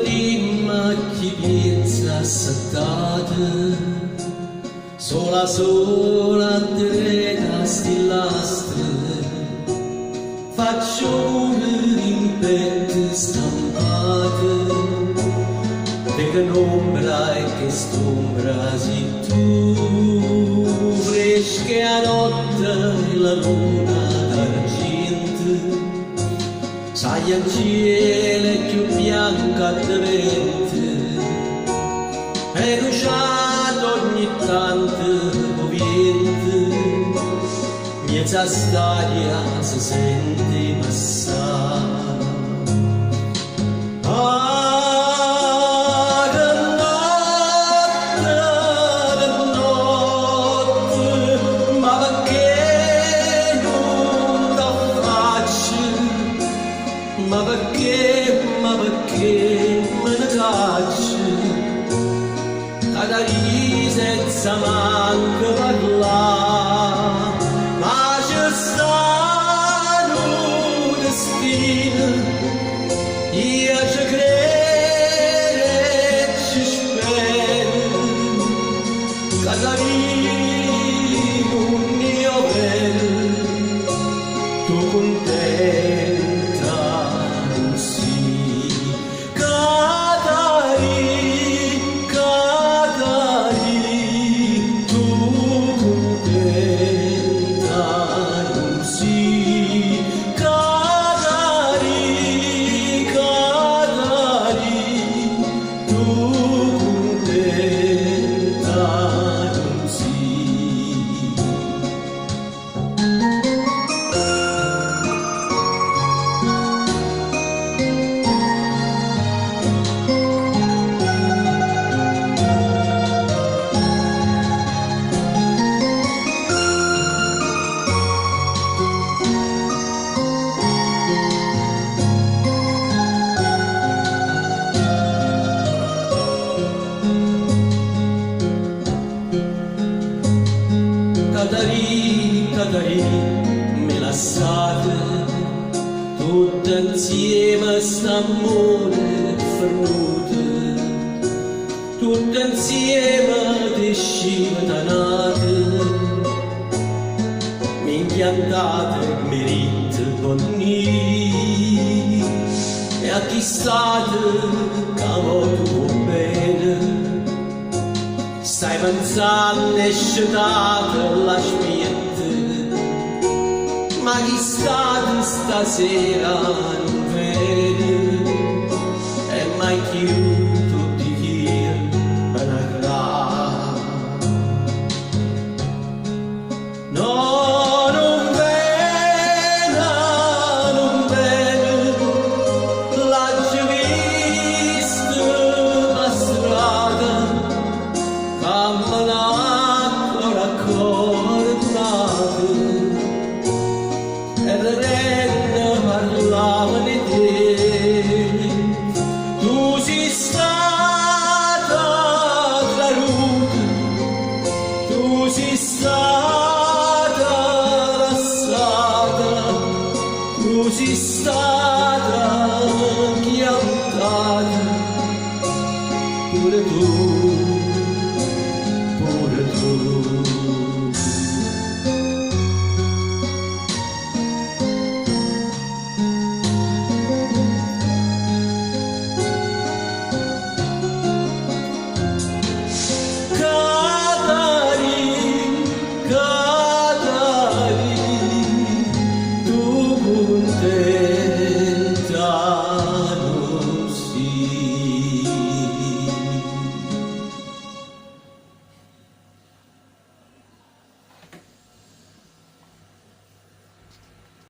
Dimme a chi pienze assettata, sola sola addreto a 'sti llastre, faccio pure rimpetto stampata, veco n'ombra e chest'ombra si' tu, fresca è 'a notte e la luna d'argiento. Saglie 'ncielo e cchiù bianca addeventa E nu ciato ogni tanto p' 'o viento 'Mmiez' 'a st'aria se sente 'e passà Ah che notte, che notte Ma pecché nun t'affacce Ma pecché, ma pecché me ne cacce Catarì senza manco parlà Ma ce sta nu destino Io ce crero e ce spero Catarì nun è overo Tu cuntenta nun si' Catarì, Catarì Tu cuntenta nun si' Catarì, Catarì Tu cuntenta nun si'. Catarì, Catarì, m'hê lassato, tutto 'nzieme st'ammore è fernuto, tutto 'nzieme t'hê scivete a n'ato, m'hê 'nchiantato e m'hê ditto bonnì, e a chist'ato ca mo tu vuò bene. Stai penzanno e scetata l'aspiette, ma chist'ato stasera nun vene e mai cchiù t' 'o dich'io venarrà. No, nun vene, nun vene, l'aggio visto p' 'a strada, cammenà core a core cu n'ato e rerenno parlavano 'e te. Tu si' stata traruta, tu si' stata lassata, tu si' stata.